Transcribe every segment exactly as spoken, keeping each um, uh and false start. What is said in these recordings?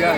भैया,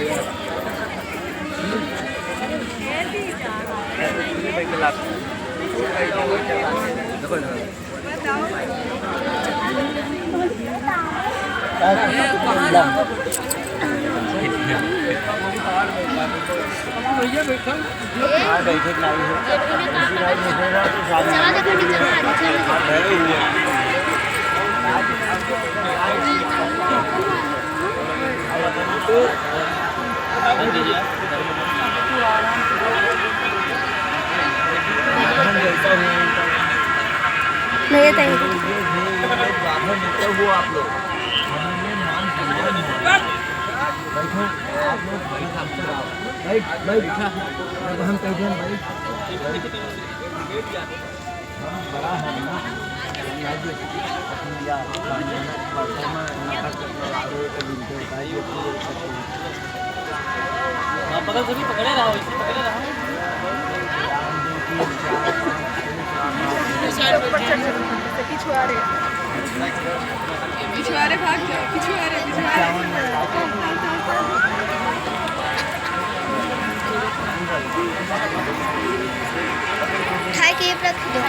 thank you। बैठो, आप लोग खाना खाते रहो। बैठ, बैठ। जब हम कह दें, बैठ। बड़ा है ना, बगल से भी पकड़े रहो, इसको पकड़े रहो। ऊपर चढ़ जाओ, पीछे आ रहे हैं। पिछुआरे भाग जाओ, पिछुआरे, पिछुआरे। उठाए के ये प्रति दो।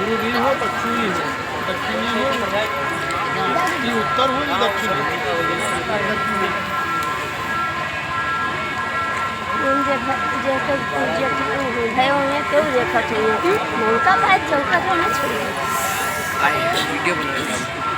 पूर्वी हो, पश्चिमी हो, दक्षिणी हो, हाँ, ई उत्तर हो, ई दक्षिण हो। उन जगह, जैसे पूजा की हुई है, उन्हें क्यों देखा चाहिए? उनका भाई चौका तो ना छोड़िए। आए, वीडियो बना रहे हैं।